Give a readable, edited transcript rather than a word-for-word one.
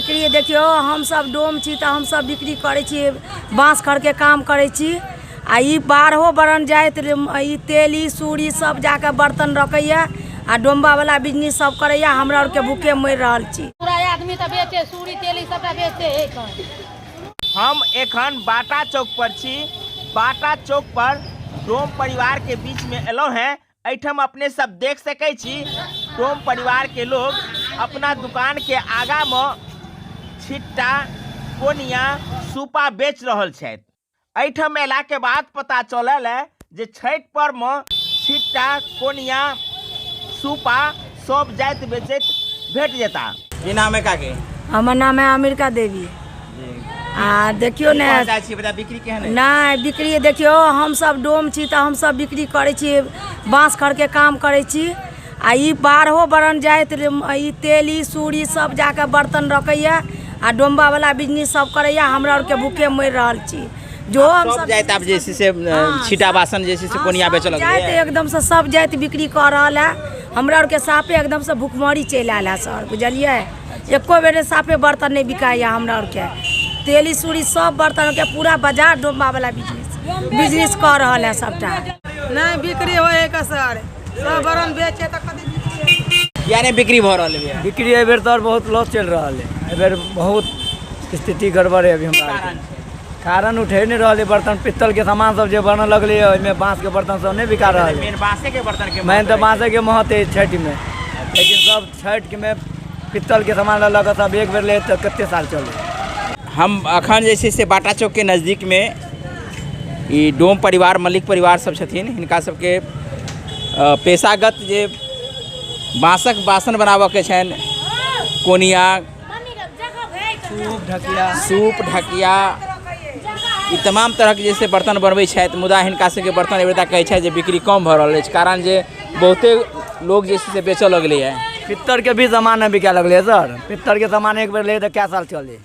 बिक्री देखियौ, हमसभ डोम छी तऽ हमसभ बिक्री करै छी, बाँस खरके काम करै छी। आ ई बारहो बरन जाइत ई तेली सूरी सब जाके बर्तन रखैया आ डोमबावला बिजनेस सब करैया। हमरा आरके भूखे मरि रहल छी। पूरा आदमी तऽ बेचे सूरी तेली सबटा बेचे है कऽ। हम एखन बाटा चौक पर छी। बाटा चौक पर डोम परिवार के बीच में एलहुँ हैं। एहिठाम अपने सब देख सकै छी डोम परिवार के लोग अपना दुकान के आगा में छिट्टा कोनिया सूपा बेच रहल छथि। एहिठाम अयला के बाद पता चलल है जे छठि पर्व में छिट्टा कोनिया सूपा सब जाति बेचैत भेट जेता। की नाम है काकी? हमर नाम है अमेरिका देवी। आ देखियौ ने, जाइ छी बता बिक्री केहन है? नहि, बिक्री देखियौ, हमसभ डोम छी तऽ हमसभ बिक्री करै छी, बाँस खरके काम करै छी। आ ई बारहो बरन जाइत ई तेली सूरी सब जाके बर्तन रखैया आ डोमबावला बिजनेस सब करैया। हमरा आरके भूखे मरि रहल छी। जो हम सब जाइत आब जे छै से छिटा बासन जे छै से कोनिया बेचऽ लगलै। जाइत एकदमसँ सब जाइत बिक्री कऽ रहल है। हमरा आरके साफे एकदमसँ भुखमरी चलि आयल है सर, बुझलियै? एको बेर साफे बर्तन नहि बिकाइए। हमरा आरके तेली सूरी सब बर्तनके पूरा बाजार डोमबावला बिजनेस कऽ रहल है सबटा। नहि बिक्री होइ है सर, सब बरन बेचे तऽ कथी बिक्री होइ? किया नहि बिक्री भऽ रहल है? बिक्री एहि बेर तऽ बहुत लॉस चलि रहल है। एहि बेर बहुत स्थिति गड़बड़ है अभी हमरा आरके। कारण उठे नहि रहल है। बर्तन पित्तलके सामान सब जे बनऽ लगलै ओहिमे बाँसके बर्तन सब नहि बिका रहल है। मेन बाँसेके बर्तनके मेन तऽ बाँसेके महत्व है छठिमे, लेकिन सब छठिमे पित्तलके सामान लऽ कऽ सब एक बेर ले तऽ कते साल चलै। हम अखन जे छै से बाटा चौकके नजदीकमे ई डोम परिवार मल्लिक परिवार सब छथिन। हिनका सबके पेशागत जे बाँसक बासन बनाबऽके छनि, कोनिया सूप ढकिया ई तमाम तरहके जे छै बर्तन बनबै छथि। मुदा हिनका सबके बर्तन एहि बेर कहै छथि जे बिक्री कम भऽ रहल अछि, कारण जे बहुते लोग जे छै से बेचऽ लगलैए। पित्तरके भी सामान नहि बिकाय लगलै सर। पित्तरके सामान एक बेर ले तऽ कए साल चलै।